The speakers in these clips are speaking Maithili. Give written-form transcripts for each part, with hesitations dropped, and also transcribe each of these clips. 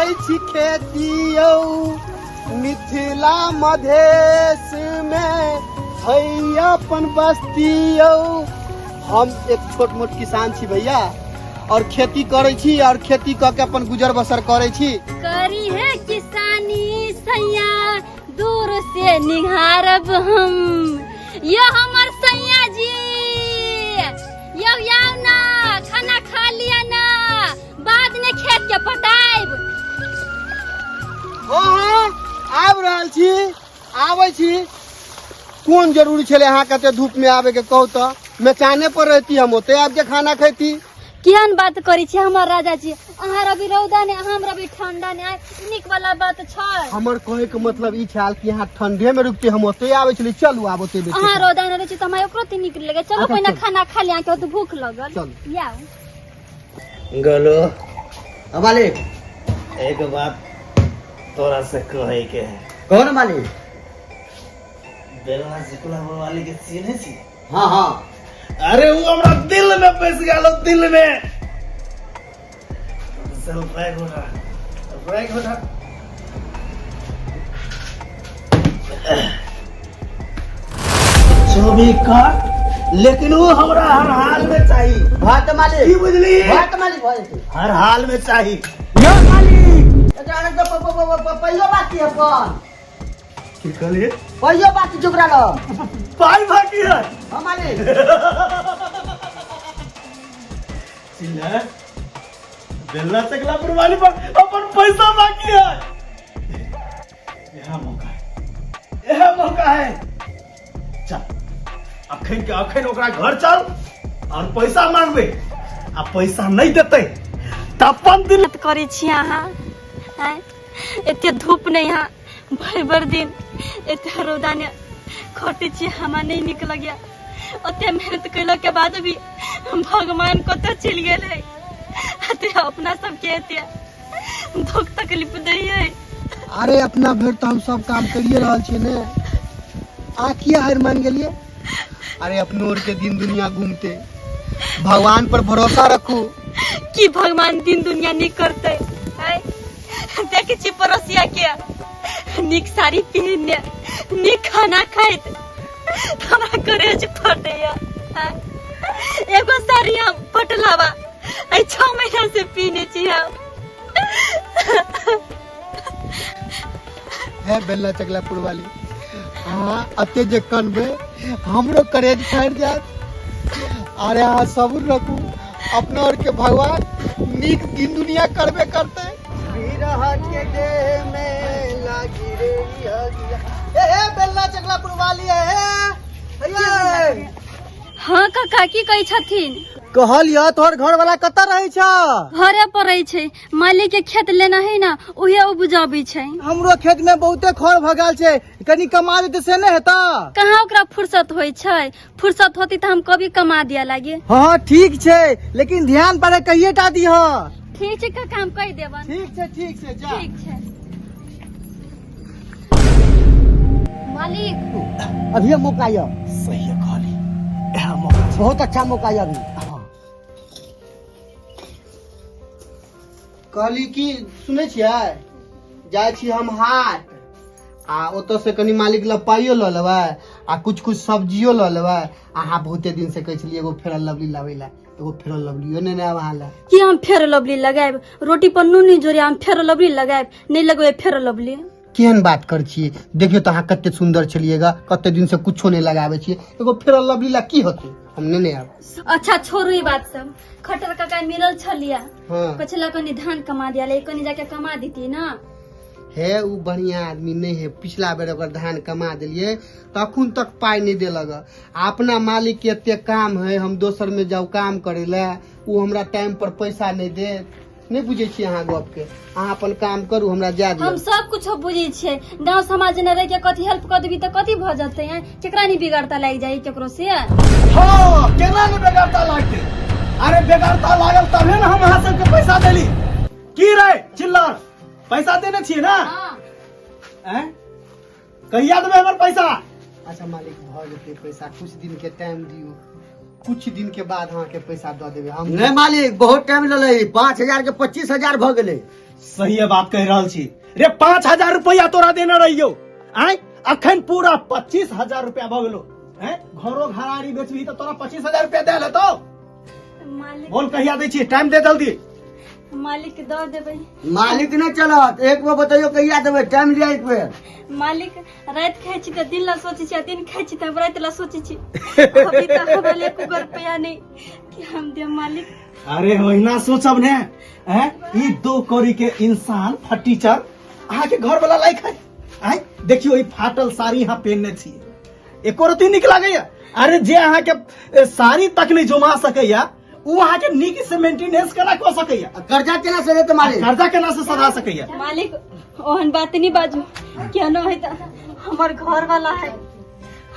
करै छी खेती यौ, मिथिला मधेश मे है अपन बस्ती यौ। हम एक छोट मोट किसान छी भैया, और खेती करै छी और खेती कऽ के अपन गुजर बसर करै छी। करी है किसानी सैया, दूर से निहारब हम। यो हमर सैया जी, यो आउ ना, खाना खा लिया ना, बाद में खेत के पटाइब। हाँ हाँ, आबि रहल छी, आबै छी। कोन जरूरी छलै अहाँ कते धूप में आबे के, कहू तऽ? मेचाने पर रहती, हम ओते आबि के खाना खैती। केहन बात करै छी हमर राजा जी? अहाँ रवि रौदा ने, हम रवि ठंडा ने, आइ नीक वाला बात छै? हमर कहे के मतलब ई छल कि अहाँ ठंडे में रुकते, हम ओते आबै छली। चलू, आब ओते बेसी अहाँ रौदा ने रहै छी तऽ हमरा ओकरो ते नीक लगे। चलू। अच्छा, पहिने चलू। खाना खा लिया, के भूख लगल। चलू। आउ। गोलू। हाँ मालिक। एक बात तोरा से कहे के है। कहो ना मालिक। बेलना सिकुला वाली के चिन्है छी? हाँ हाँ। अरे वो हमरा दिल में बस गेल, दिल में। चल, बैग उठा, बैग उठा। जो भी कर, लेकिन वो हमरा हर हाल में चाहिए। भऽ तऽ मालिक। की बुझली? भऽ तऽ मालिक, भऽ जेतै। हर हाल में चाहिए। यौ मालिक, एकरा लग तऽ पैसो बाकी है अपन। की कहलिए? पैसो बाकी छै ओकरा लग। पाई बाकी है? हाँ मालिक। चिल्ला, बेलना चकला पुरवाली पर अपन पैसा बाकी है। यह मौका है, यह मौका है। चल, अखन के अखन ओकरा घर चल और पैसा मांगबे, आ पैसा नहीं देते त अपन दिल बात करै छी अहाँ आँय? एते धूप नहि यहाँ, भरि भरि दिन एते रौदा ने खटै छी, हमरा नहि नीक लगैया। ओते मेहनत केला के बाद भी भगवान कतऽ चलि गेल है? एते अपना सबके एते दुख तकलीफ दै है। अरे अपना भरि तऽ हम सब काम करिए रहल छियै ने, आ किया हारि मान गेलियै? अरे अपनो और के दिन दुनिया घूमते, भगवान पर भरोसा रखू। की भगवान दिन दुनिया नीक करतै? आँय? देखै छी पड़ोसिया के नीक साड़ी पहिनने, नीक खाना खाइत, हमरा करेज फटैया। आँय? एगो साड़ी हम पटलावा एहि 6 महीना से पीने छी हम। है बेला चकलापुर वाली, अहाँ अते जे कनबै, हमरो करेज फाटि जायत। अरे अहाँ सब्र रखू, अपना और के भगवान नीक दिन दुनिया करबे करते। के देह में लागी रे ई हगिया। ए हे बेलना चकलापुर वाली, ए हे ये। हाँ काका, की कहै छथिन? कहलियऽ, तोहर घर वाला कतऽ रहै छ? घरे पर रहै छै, मालिक के खेत लेना है ना, उहे उपजाबै छै। हमरो खेत में बहुते खर भगल छै, कनी कमा देते से नहि हेता? कहाँ ओकरा फुर्सत होइ छै? फुर्सत होती तऽ हम कभी कमा दिया लागे। हाँ ठीक छै, लेकिन ध्यान पर कहिए टा दीह। ठीक छै काका, हम कहि देबन। ठीक छै, ठीक छै, जा। ठीक छै मालिक। अभी मौका यऽ। सही है, कहली यह मौका छै। बहुत अच्छा मौका यऽ अभी। कहली कि सुनै छियै, जाइ छी हम हाट, आ ओतऽ से कनी मालिक लग पाइयो लऽ लेबै आ कुछ कुछ सब्जियो लऽ लेबै। अहाँ बहुते दिन से कहै छलियै एगो फेरन लवली लाबै लए, एगो फेरन लवलियो नेने आयब अहाँ लए। की हम फेर लवली लगायब? रोटी पर नून नहीं जोड़े, हम फेर लवली लगायब? नहीं लगबे फेर लवली। केहन बात कर छियै? देखियौ तऽ, अहाँ कते सुन्दर छलियै गा, कते दिन से कुछो नहि लगाबै छियै, एगो फेरन लवली ला की होतै? हम नेने आयब। अच्छा छोड़ू ई बात सब। खट्टर काका मिलल छलियै। हाँ। कछला कनी धान कमा दिया ले, कनी जाके कमा देती ना। हे, उ बढ़िया आदमी नहीं है। पिछला बेर ओकर धान कमा देलियै तऽ अखन तक पाइ नहि देलक। आ अपना मालिक के एते काम है, हम दोसर में जाउ काम करे ला, उ हमरा टाइम पर पैसा नहि देत। नहि बुझै छियै अहाँ गप के। अहाँ अपन काम करू, हमरा जा हम दियौ। सब कुछ बुझै छियै। गाँव समाज ने रह के कथी हेल्प कर देबी तऽ कथी भऽ जेतै? हैं, केकरा नहीं बिगड़ता लागि जाइ केकरो से? हाँ, केना ने बेगरता लागते? अरे बेगरता लागल तभे ने हम अहाँ सबके पैसा देली। की रे चिल्लर, पैसा देने छियै ना? हाँ। हैं, कहिया देबै हमर पैसा? अच्छा मालिक, भऽ जेतै पैसा, कुछ दिन के टाइम दियौ, कुछ दिन के बाद अहाँके पैसा दऽ देबै हम। नहीं मालिक, बहुत टाइम लेले, 5,000 के 25,000 भऽ गेलै। सही बात कहि रहल छी रे। 5000 रुपया तोरा देने रहियो, आय अखन पूरा 25,000 रुपया भऽ गेलो। हैं, घरो घरारी बेचबही तऽ तोरा 25,000 रुपया देल हेतौ। मालिक, बोल कहिया दै छी? टाइम दे जल्दी। मालिक, दऽ देबै। मालिक नहि चलत, एक बेर बतैयो कहिया देबै, टाइम लिअ एक बेर। मालिक, राति खाइ छी तऽ दिन ला सोचै छी आ दिन खाइ छी तऽ राति ला सोचै छी। अभी तऽ हमरा लिए एको रुपया नहि कि हम देब मालिक। अरे ओहिना सोचब ने, हैं? ई 2 कौड़ी के इंसान फटीचर अहाँ के घर वाला लायक है? आय देखियो, ई फाटल साड़ी अहाँ पहनने छी, एको रत्ती नीक लागैया? अरे जे अहाँ के साड़ी तक नहीं जुमा सकैया, उ अहाँ के नीक से मेंटेनेंस केना कऽ सकैया? आ कर्जा केना से देतै मालिक? कर्जा केना से सधा सकैया? मालिक, ओहन बात नहीं बाजू, केनो है तऽ हमर घर वाला है,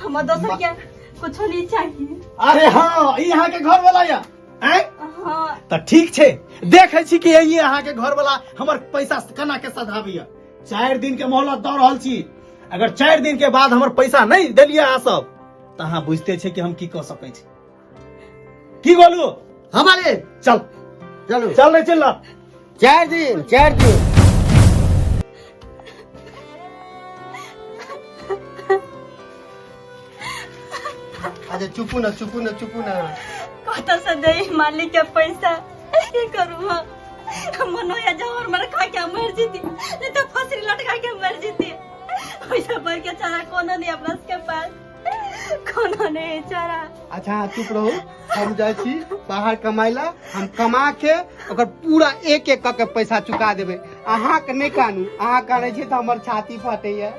हमर दोसर के कुछो नहीं चाहिए। अरे हाँ, ई अहाँ के घर वाला या? आँय? हाँ। तऽ ठीक छै, देखै छी कि यही अहाँ के घर वाला हमर पैसा केना के सधाबैया। 4 दिन के मोहलत दऽ रहल छी, अगर 4 दिन के बाद हमर पैसा नहीं देलियै अहाँ सब, तऽ अहाँ बुझते छै कि हम की कऽ सकै छी। की बोलू? हाँ मालिक। चल। चलू। चल रे, चल। 4 दिन, 4 दिन। अच्छा चुपू ना, चुपू ना, चुपू ना। कतऽ से दै मालिक के पैसा? की करू हम? मन होया जहर मर खा के मर जेती, नहीं तो फांसी लटका के मर जेती। पैसा भर के चारा कोनो नहीं, अपना सबके पास कोनो नहीं चारा। अच्छा अहाँ चुप रहू, हम जाइ छी बाहर कमाइ ला, हम कमा के ओकर पूरा एक एक कऽ के पैसा चुका देबै। अहाँके नहि कानू, अहाँ कानै छी तऽ हमर छाती फटैया।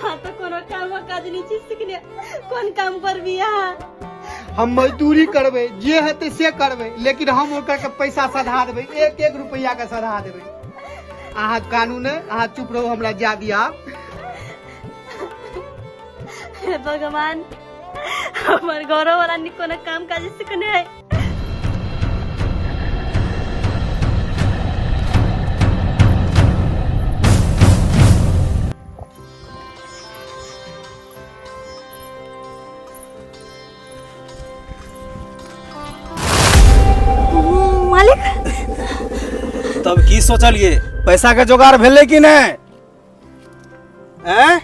हाँ तो कोनो काम काज नहीं छी सिखने, कोन काम करबी अहाँ? हम मजदूरी करबै, जे हेतै से करबै, लेकिन हम ओकर के पैसा सधा देबै, एक एक रुपैआ के सधा देबै। अहाँ कानू नहि, अहाँ चुप रहू, हमरा जा दिया। हे भगवान, हमर घरो वाला नी कोनो काम काज सिखने है। मालिक, तब की सोचलिए, पैसा के जोगाड़ भेलै कि नहि? हैं?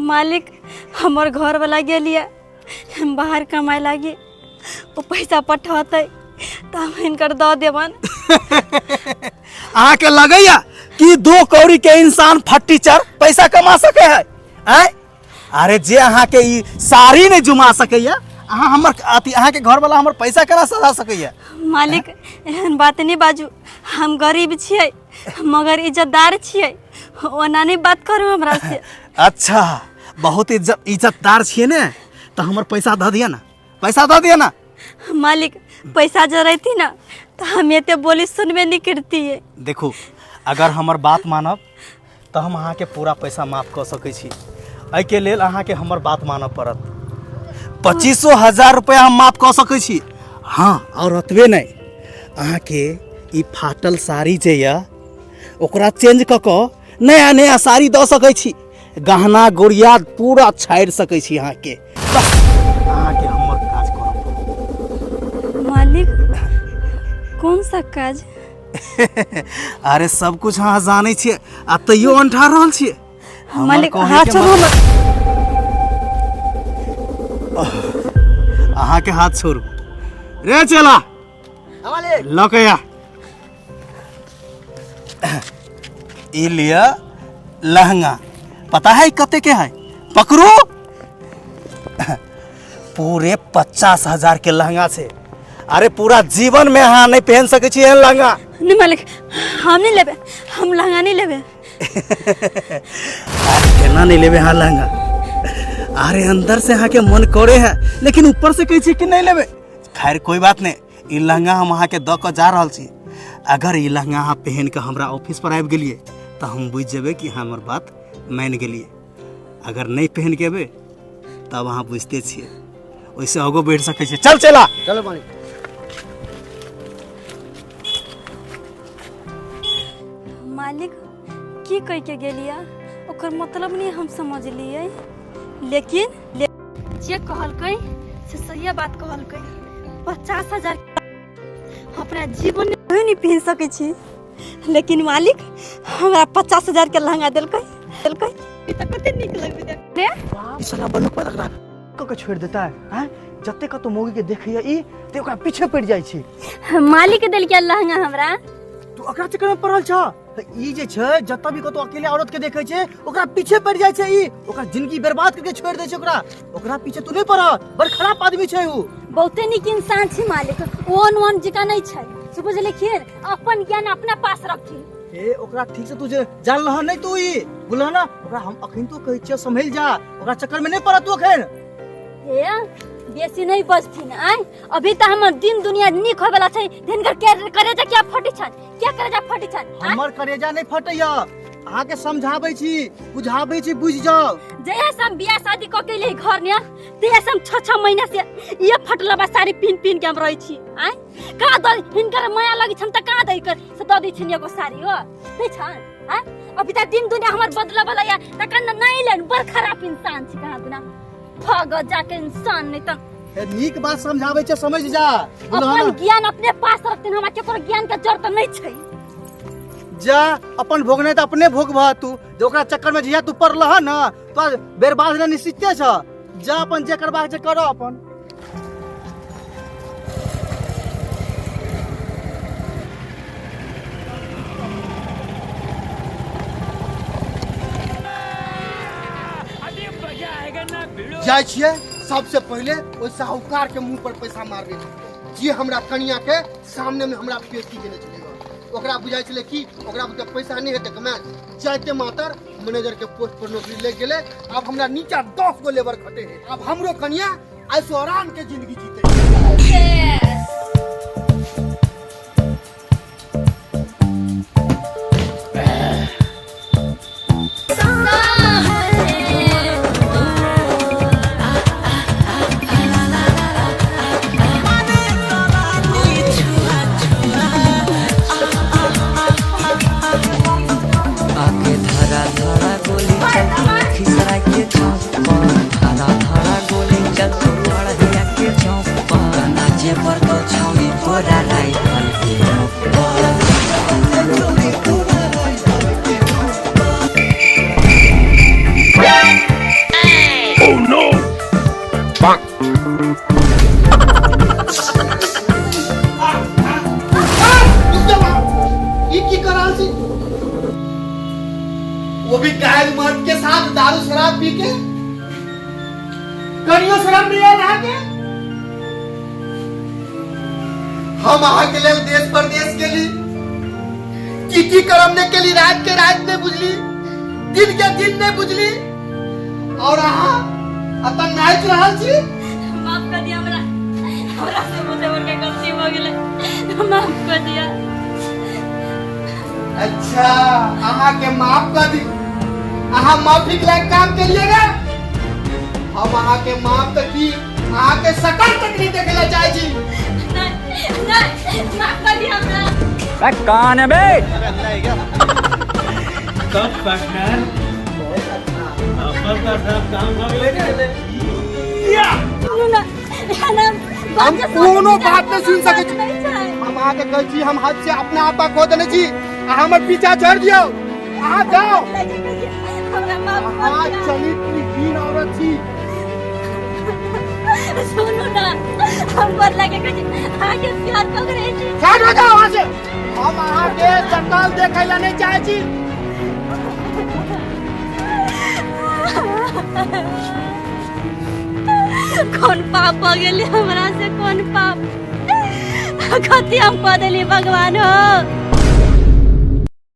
मालिक, हमर घर वाला गेलिए हम बाहर कमाए लागी, ओ पैसा पठौतै तऽ हम हिनकर दऽ देबन। अहाँके लगैया कि 2 कौड़ी के इंसान फटीचर पैसा कमा सके है? आँय? अरे जे अहाँके ई साड़ी नहि जुमा सकैया, अहाँ हमर अथी अहाँके घर वाला हमर पैसा केना सधा सकैया? मालिक, एहन बात नहीं बाजू, हम गरीब छियै मगर इज्जतदार छियै, ओना नहीं बात करू हमरा से। अच्छा, बहुत इज्जतदार छियै ने, तऽ हमर पैसा दऽ दिअ ना, पैसा दऽ दिअ ना। मालिक, पैसा जो रहती ना तो हम एते बोली सुनबे नहीं करती। देखू, अगर हमर बात मानब तऽ हम अहाँके पूरा पैसा माफ कऽ सकै छी। एहिके लेल अहाँके हमर बात मानऽ पड़त। 25,000 रुपया हम माफ कऽ सकै छी। हाँ, और ओतबे नहि, अहाँके ई फाटल साड़ी जे यऽ ओकरा चेंज कऽ कऽ नया नया साड़ी दऽ सकै छी, गहना गुड़िया पूरा छाड़ि सकै छी अहाँके। बस अहाँके हमर काज करऽ पड़त। मालिक, कौन सा काज? अरे सब कुछ अहाँ जानै छियै आ तैयो अंठा रहल छियै। हमर मालिक, कहै हाथ के छोड़ू हमर। अहाँके हाथ छोड़ू रे चला। हाँ मालिक। लऽ के आ, ई लिअ लहंगा। पता है कते के है? पकड़ू, पूरे 50,000 के लहंगा छै। अरे पूरा जीवन में अहाँ नहीं पहन सकै छी एहन लहंगा। नहीं मालिक, हम नहीं लेबे, हम लहंगा नहीं लेबे। अरे केना नहीं लेबे अहाँ लहंगा? अरे अंदर से अहाँ के मन करे है, लेकिन ऊपर से कहै छी कि नहीं लेबे। खैर कोई बात नहीं, ई लहंगा हम अहाँ के दऽ कऽ जा रहल छी। अगर ई लहंगा अहाँ पहन के हमरा ऑफिस पर आबि गेलियै तऽ हम बुझि जेबै कि अहाँ हमर बात मानि गेलियै। अगर नहीं पहन के एबै तब अहाँ बुझिते छियै, ओहिसँ आगो बढ़ि सकै छियै। चल चला। चलो मालिक। मालिक की कह के गेलियै ओकर मतलब नहीं हम समझलियै, लेकिन जे कहलकै से सही बात कहलकै। 50,000 अपना जीवन में नहीं पहन सकै छी। लेकिन मालिक हमरा 50,000 के लहंगा देलकै देलकै। ई तऽ कते नीक लगबै ने। ई साला बंदूक पर एकरा कऽ के छोड़ि देतै आँय। जते कतौ मौगी के देखैया ई ते ओकरा पीछे पड़ि जाइ छै। मालिक के देलकै लहंगा हमरा। तू ओकरा चक्कर में पड़ल छ। तऽ ई जे छै जतऽ भी कतौ अकेले औरत के देखै छै ओकरा पीछे पड़ि जाइ छै। ई ओकरा जिंदगी बर्बाद करके छोड़ि दै छै। ओकरा ओकरा पीछे तू नहि पड़, बड़ खराब आदमी छै ऊ। बहुते नीक इंसान छै मालिक, ओन ओन जकाँ नहि छै से बुझलखिन। अपन ज्ञान अपना पास रखी। ए ओकरा ठीक से तू जे जानलह नहि, तू ई बुझलह ना। ओकरा हम अखन तो कहै छियै सम्हलि जा, ओकरा चक्कर में नहि पड़ तू अखन। हे बेसी नहीं बजथिन आय। अभी तऽ हमर दिन दुनिया नीक होय वाला छै। हिनकर के करेजा क्या फटी छन, क्या करेजा फटी छन? आँय? हमर करेजा नहि फटैया, अहाँके समझाबै छी बुझाबै छी, बुझि जाउ। जहिया से हम बियाह शादी कऽ के एलियै घर ने तहिया से हम 6-6 महीना से ये फटलबा साड़ी पिन पिन के हम रहै छी आय। कहाँ दऽ हिनकर माया लगै छन तऽ कहाँ दै कर से दऽ दै छनि एगो साड़ी हो नहि छन आय। अभी तऽ दिन दुनिया हमर बदलऽ वाला या तखन नहि लेन। बड़ खराब इंसान छी कहाँ दुना भग जाके इंसान नहीं तऽ। ए, नीक बात समझाबै छै समझ जा। बुझलह अपन ना? ज्ञान अपने पास रखथिन, हमरा केकरो ज्ञान के जरूरत नहीं छै। जा अपन भोगने तऽ अपने भोगबह तू। जे ओकरा चक्कर में जहिया तू पड़लह न तो बर्बाद ने निश्चिते छ। जा अपन जे करबाक छै करऽ अपन। जाइ छियै सबसे पहिले ओहि साहूकार के मुंह पर पैसा मारबै जे हमरा कनिया के सामने में हमरा बेइज्जती केने छलै। ओकरा बुझाइ छलै कि ओकरा बुझे पैसा नहि हेतै कमायल। जाइते मातर मैनेजर के पोस्ट पर नौकरी लागि गेलै। आब हमरा नीचा 10 गो लेबर खटे है। आब हमरो कनिया ऐसो आराम के जिंदगी जीते। आके धरा धरा गोली चल खिसरा के चौक पर, धरा धरा गोली चल बढ़िया के चौक पर, नाचे पर तो छौड़ी तोरा राइफल के नोक पर। ई की कर रहल छी? वो भी गायल मर्द के साथ दारू शराब पी के। कनियो शराब नहीं आयल अहाँके? हम अहाँके लेल देश परदेश गेली, की की करम ने केली, रात के रात नहीं बुझली, दिन के दिन नहीं बुझली, और अहाँ अतऽ नाचि रहल छी। माफ कर दिया हमरा, हमरा से बहुते बड़का गलती हो गेलै, माफ कर दिया। अच्छा अहाँ के माफ कर दी। अहाँ माफी के लायक काम के लिए ना। हम अहाँ के माफ तऽ की अहाँ के शकल तक नहीं देखे ला चाहे छी। नहीं नहीं माफ कर दिया हमरा। कौन है बे? तब पार्टनर अपन तऽ सब काम भऽ गेलै। सुनू ना, ना, हम बात कोनो बात नहीं सुन सकै छी। नहीं छै। हम अहाँ के कहै छी हम हद से अपना आपा खो देने छी। अहाँ हमर पीछा छोड़ दियौ, अहाँ जाओ। हमरा माफ कर अहाँ दिया। चरित्रहीन औरत छी। सुनू ना, हम पर लगे के आगे प्यार कर रहे छी। साइड हो जाओ वहाँ से। हम अहाँ के शकल देखै ला नहीं चाहे छी। कौन पाप हो गेलै हमरा से, कौन पाप कथी हम कऽ देली भगवान हो।